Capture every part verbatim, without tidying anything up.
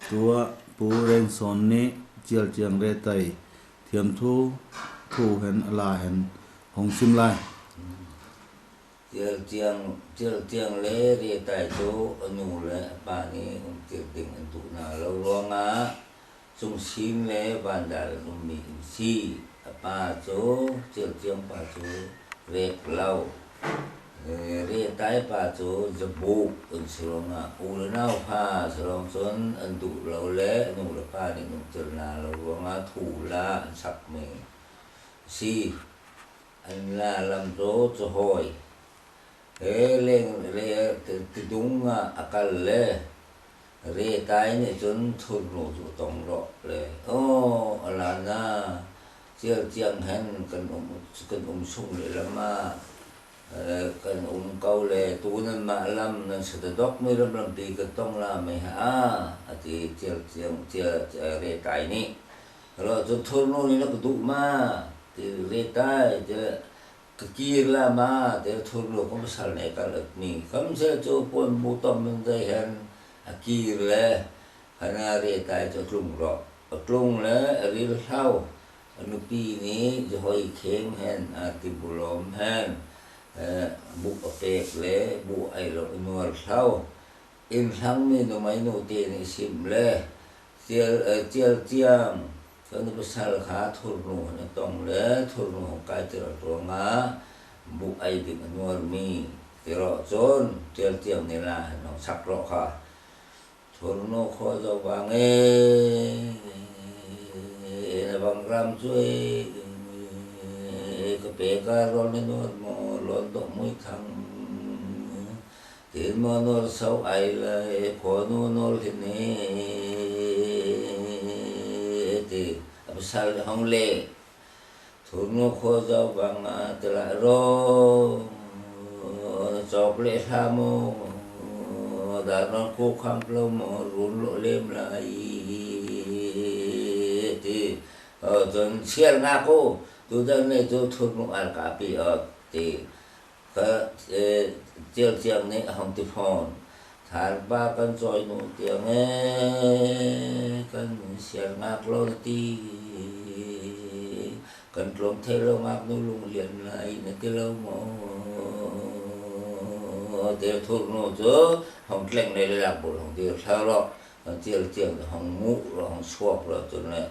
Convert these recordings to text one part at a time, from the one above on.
Tuah Pu Rengsawn nih Chialchiang Retai thiamthu thu hen a la hen hawng sim lai. Chialchiang, Chialchiang le Retai chu a nu le a pa nih umtir ding an duh na lo ruangah chungsin le vandal an um mi an si. A pa chu, Chialchiang pa chu rek lo. Eh, Retai pa chu zabuk an si ruangah u le nau pha si ruang chun an duh lo le a nu le pa nih an umtir na lo ruangah thu la an sak mi si. An la lam chu chawhawi. He leng le ti, tidung ah a kal le Retai nih chun Thurnu chu tawng rawh le. Aw, a la na, Chialchiang hen kan um, kan um sung le lam ah, eh, kan um ko le, tu nanmah lam nan sa ta dawk mi lam lampi kan tawng la mei ha a, a ti Chialchiang, Chial, Chial Retai nih. Rawh chun Thurnu nih na ka duh ma, ti Retai, ti Ka kir la ma, ti Thurnu kawng pasal nih kal awt mi. Kham seh chu puan bu tawm min zei hen a kir le, khan a Retai chu a tlung rawh. A tlung le a ril hlau. A nupi nih zahoi kheng hen a ti bu lawm hen, eh, buh a pek le buh ei lo a nuar hlau. Inhlang mi numeinu te nih sim le, Chial, eh, Chialchiang, kan pasal kha Thurnu na tawng le, Thurnu hawng kaitir ruangah buh ei ding a nuar mi ti rawh chun, Chialchiang nih la hen hawng sak rawh kha. Thurnu khaw zo vang e, na bang ram chu e, ka pek a rawl na nuar maw, lawn dawh mui thang. Tin maw nuar so ai lai, khua nu nuar hin e, ti a pasal hawng le. Thurnu khaw zo vang a ti la rawh, na chawk le hla maw, dar nan khu khang lo maw, run lo lem lai, ti. Aw, chun sial ngak u, tu dan ne chu Thurnu al ka pi awt, ti. Kha, eh, Chialchiang nih a hawng ti fawn. Tharpa kan chawi nu tiang e, kan sial ngak lo na ti. Kan tlawm thei lo ngak nu lung lian lai na ti lo maw? Ti Thurnu chu hawng tleng le le lak bul hawng ti thlau rawh. Chialchiang hawng muh rawh, hawng suak rawh chun le.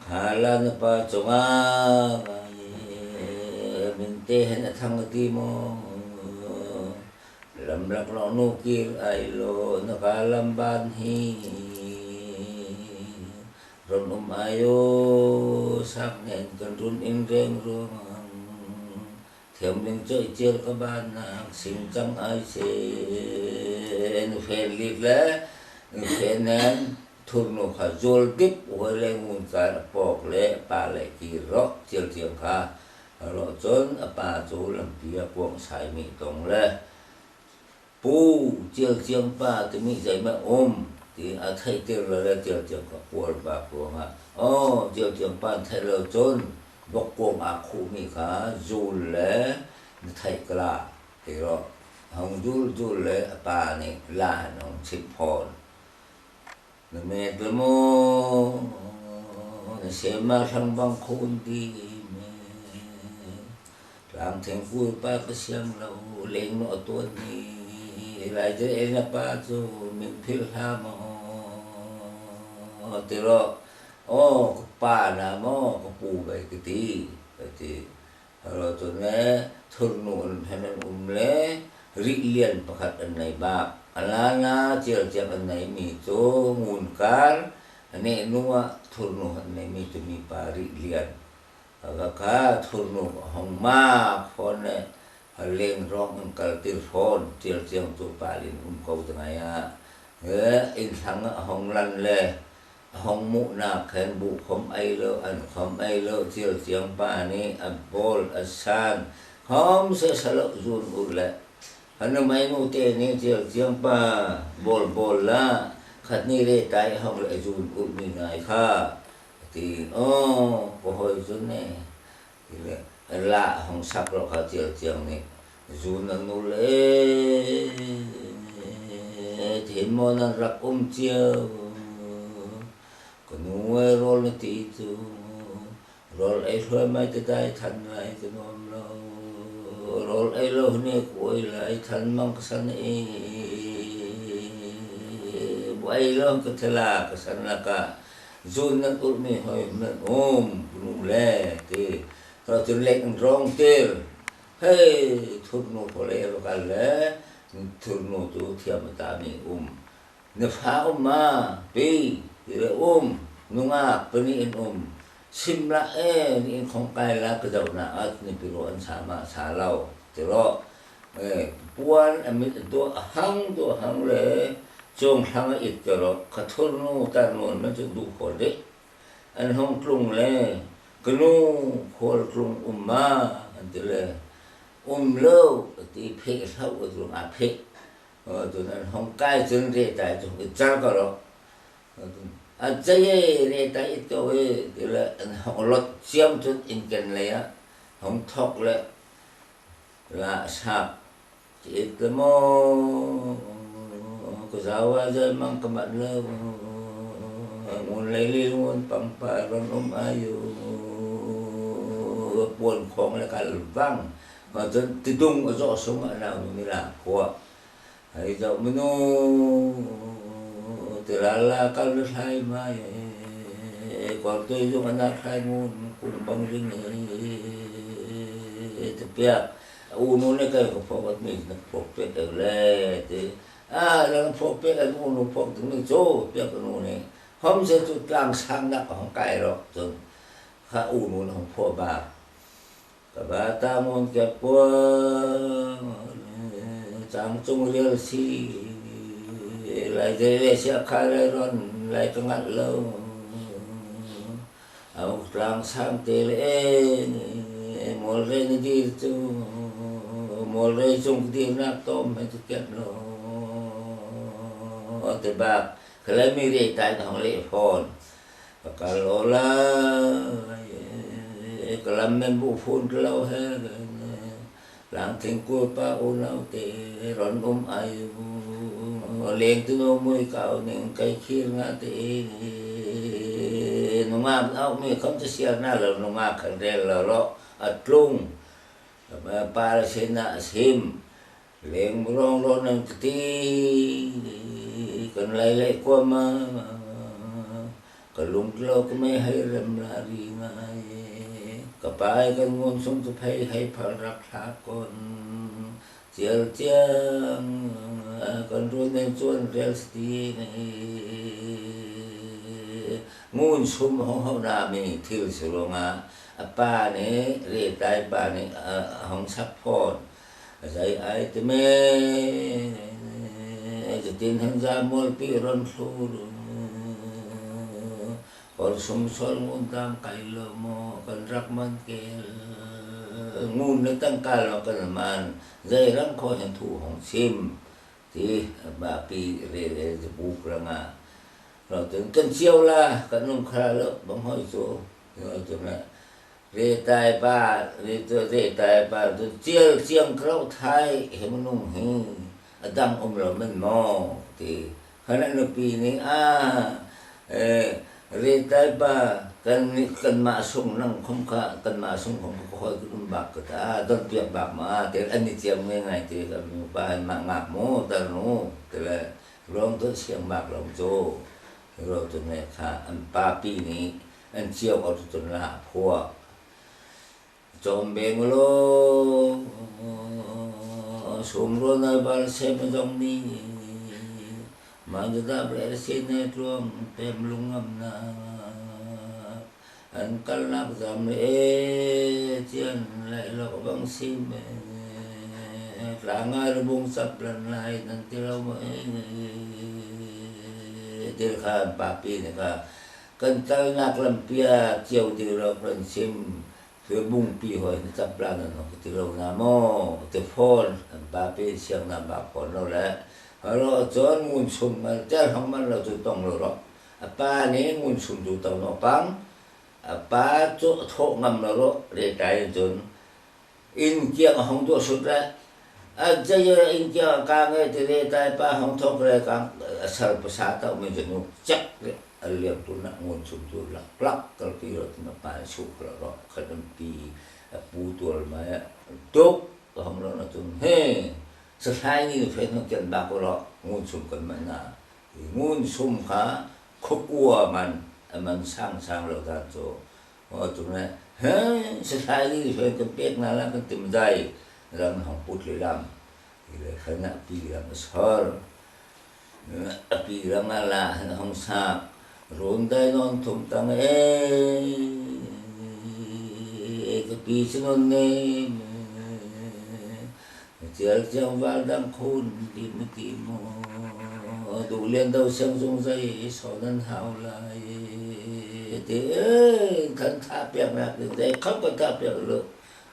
Kha la na pa chungah min te hen a thang a ti maw? Lam lak lo nu kir ai lo na ka lam ban hi. Ron um ai o sak nen kan run in reng ruang. Thiam ling chawih chial ka ban nak sing chang ai se. Nu fen lik le, nu fen nen, Thurnu kha zual dip, huai le ngun kan a pawk le, pa le kir rawh, Chialchiang kha. Rawh chun, a pa chu lampi a kuang sai mi tawng le. Pu, Chialchiang pa ti mi zei mah um, ti a theih tir lo le Chialchiang kha kual bak ruangah. Aw, Chialchiang pa theih lo chun, bawk kuang a khuh mi kha, zul le, na theih ka la, ti rawh. Hawng zul zul le, a pa nih la hen hawng chimh fawn. Na met la maw, na sem ma thlang bang khun ti me. Tlang theng kul pa ka siam lo, leng nawh a tuan ni. Lai te e na pa chu min philh hla maw. Ti rawh, aw, ka pa na maw, ka pu bai ka ti, ka ti. Rawh chun le, Thurnu an hen an um le, rih lian pakhat an nei bak. A la na Chialchiang an nei mi chu ngun kar, a neh nu ah Thurnu an nei mi chu mipa rih lian. A va kha Thurnu hawng mak fawn le, a leng rawng an kal tir fawn, Chialchiang chu pa lin um ko ta ngai ah. Eh, inhlang ah hawng lan le, hawng muh nak hen buh khawm ei lo, an khawm ei lo, Chialchiang pa nih a bawl a san. Khawm seh sa lo zun ut le. Kha numeinu te nih Chialchiang pa bawl bawl la, khat ni le tai hawng le zun ut mi ngai kha. Ti, aw, ka hoi chun e. Ti le, la hawng sak rawh kha Chialchiang nih. Zun an ul e, thin maw nan rak um cio. Rawl na ti chu, rawl ei hluai mai te dai than lai ka nuam lo. Rawl ei lo hne kuai lai than mang ka san i. Buai lo ka thela ka san laka. Zun nan ulh mi hoi nan um, nu le ti. Rawl tun lek an rong tir. Hei, thurnu khawh le ro kal le, thurnu chu thiam a ta mi um. Na fa um ma, pi, ti le um, nungak, pani in um. Sim la e, ni in khong kai la, ka zauh na at, ni pi ro an sa ma, sa lo, ti ro. E, puan a mit a duah a hang, duah a hang le, chung hlang a it ti ro, ka thurnu, tarnu, man chu duh khawh dih. An hawng tlung le, ka nu khual tlung um ma, an ti le, um lo, a ti pheh hlauh, a tlung a pheh. Tun an hawng kai chun Retai chu hawng i char ka rawh. A chei e, Retai i to e, ti le, an hawng lot chiam chun in ken lei ah, hawng thawk le, la sak. Ti it le maw, ka zau a zai mang ka mat lo. Ngun lei li ngun pang pa ron um ai u. Puan khawng le kal vang. Ka chun ti dung a zawh sung a nau nu ni la khua. Hei zauh minu. Ti la la kal le thlai mai. Kawr tui zung a na thlai ngun kung bang ring e. Ti piak. U nu ne kai ka phawk at mi na phawk pek e le ti. A, lang phawk pek an u nu phawk ding mi chu, piak an u ne. Hawm se chu tlang sang nak hawng kai rawh chun. Kha u nu na hawng phawk bak. Ka ba ta ngun kiak puang, chang chung rial si. Lai te ve sia kha lai ron, lai ka ngat lo. Au tlang sang te le e, mol rei na dir chu, mol rei chung dir nak tom he chu kiat lo. Te bak, khalai mi Retai na hawng le phone. Ka kal lo lai, ka lam men bu phun ka lo he. Lang thingkul pa unau te ron um ai u. Leng tu no mui kau ning kai khir nga te. Nungak au mi kham te siar na lo nungak khan rel lo ro a tlung. Pal sina sim. Leng murong lo nang titi. Kan lai lai kua ma. Ka lung tlo ka mei hei rem la ri ngai. Ka pai kan ngun sung tu phei hei phal rak thla kon. Chial chiang kan run nen chuan rel sti ngai. Ngun sum hong hau na mi thil si lo nga. A pa ni, Retai pa ni, a hong sak phone. Zai ai te me, zai tin han za mol pi ron thlu ru. Kawr sum sol ngun tam kai lo maw, kan rak man kel. Ngun na tang kal maw kan man, zai rang khaw hen thu hong sim. Ti, ba pi re re zai buk rang a. Lo tun kan chiau la, kan nung kha lo, bang hoi chu. Lo tun la. Retai pa, Retai, Retai pa, tu chial chiang krau thai, he manung hi, a dang um lo men maw, ti. Khanah nupi nih, a, eh, Retai pa, kan, kanmah sung nang khawm kha, kanmah sung khawm kha, ka hoi ka um bak ka ta, don piak bak ma, ti, an ni chiam ngai ngai, ti, kan nu pa, han mah ngak maw, tal nu, ti le, ruang tu siang bak lo chu, ro tu ne kha, an papi nih, an chiau ko tu tun la, phuak. Chawm beng lo, sum ruan a bal sem zong ni, man dap le sin e tluang tem lung ngam na. An kal nak zam le e, chian lai lo bang sim e, tlang a bung sap lan lai nan ti lo mo e, ti kha an papi ni kha. Kan kal nak lam pia chiau ti lo kan sim. Thil bungpi hoi na chap la na no ka ti lo na maw, ti phone, an papi siang na bak phone lo le. Halo chuan ngun sum ngal tel hong man lo chu tong lo rawh. A pa ni ngun sum chu tong lo pang. A pa chu a thawh ngam lo rawh, Retai chun. In kiang a hong duah sut le. A zei a in kia ka nge ti le tai pa hawng thawk le ka a sal pasa tau mi zanu chak le a liam tu na ngun sum tu lak lak kal pi lo tu na pa su kal lo khan an pi a pu tual mai a tuk hawng lo na tun he sa thlai ni fe hawng kian ba ko lo ngun sum kan man na ngun sum kha khawkua man a man sang sang lo dan chu. Aw, tu ne, he, sa thlai ni fe kan pek na la kan tim dai. Ram hawng put le lam. I le khan a pi lam a sor. A pi lam a la hawng sak. Run dai non thum tang e. Ka pi si non ne. Chial chiang val dang khun di mu ti mu. Du lian dau siang zung zai so nan hau lai. Ti e, kan tha piak nak ti zai kham kan tha piak lo.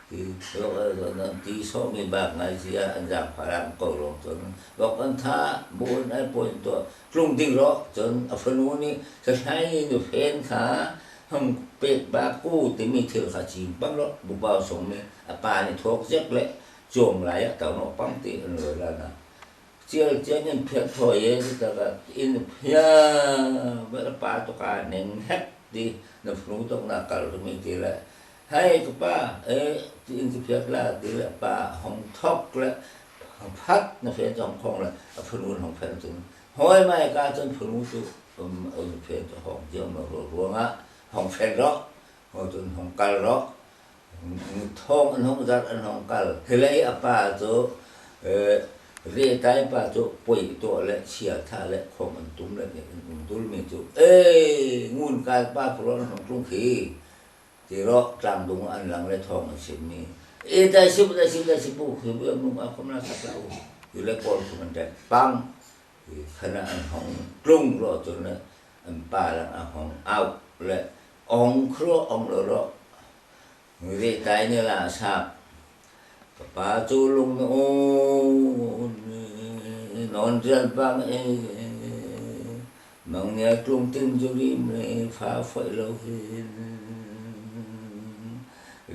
Ti lo nan ti so mi bak ngai sia an zang pha lam ko rong chun. Bok an tha bu an ai point to. Tlung ding lo chun a fanu ni sa thlai ni nu fen kha. Hawng pek bak ku ti mi thil kha chim pang lo. Bu bau song mi a pa ni thawk zek le. Chuang lai ah tau nawh pang ti an lo la na. Chial chiang in phiat thawi e, ti tak ah in phiat, bel pa tuk a neng hek ti, na fanu tuk na kal tu mi ti le. Hai ka pa, e, ti in ti phiat la ti le, pa hawng thawk le, hawng phat na fen hawng khawng le, a fanu hawng fen tu. Hoi mai ka chun fanu tu, um, um, fen tu hawng ziam lo ruang ah, hawng fen rawh, hawng tu hawng kal rawh. Thawng an hawng zat an hawng kal. Hi lei a pa chu, eh, reh tai pa chu poi tuah le, sia tha le, khawng an tum le, an um dul mi chu. Eh, ngun kal pa phu rawh an hawng tlung khi. Ti rawh, tlang dung an lang le, thawng an sim mi. Eh, dai si pu, dai si pu, dai si pu, khi bu an nung a khawm la sak la u. Hi le pawl khawm an tek pang. Khan an hawng tlung rawh chun le, an pa lang an hawng auh le, awng khruah awng lo rawh. Reh tai ni la sak. Ka pa chu lung na un, non rial pang e. Mang nia tlung tin zu rim le fa foih lo hin.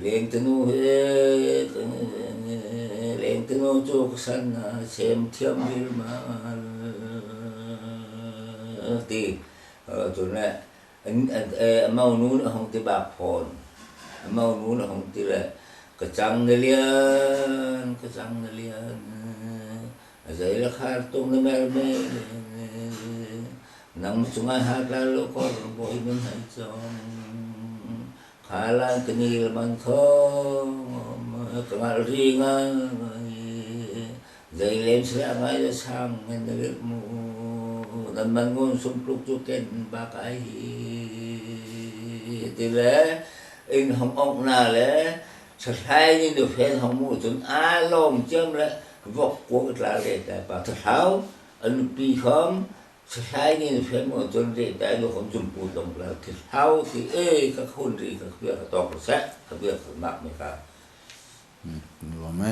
Leng tanu he, leng tanu chu ka san na sem thiam vil mal. Ti, eh, tu ne, an, an, eh, amau nu na hawng ti bak phon. Amau nu na hawng ti le, ka chang na lian, ka chang na lian. A zei le khar tung na mer me. Nang chunga hat la lo kor boi min hai chong. Khalan ka nil man thawm ka ngal ri ngai. Zei lem sila ngai le sang ngen na lek mu. Nan man ngun sum tluk chu ken bak ai hi. Ti le in hawng awk na le sa thlai ni nu fen hawng mu chun a lawm chiam le vok kuak tla le ta pa ta hlau an pi khawm. Sa thlai ni fe mo chun reh tai lo khawm chum pu tawng la thil hlau ti e ka khun ri ka khia ka tawk ka seh ka bia ka mak mi ka. Hmm, lawm e.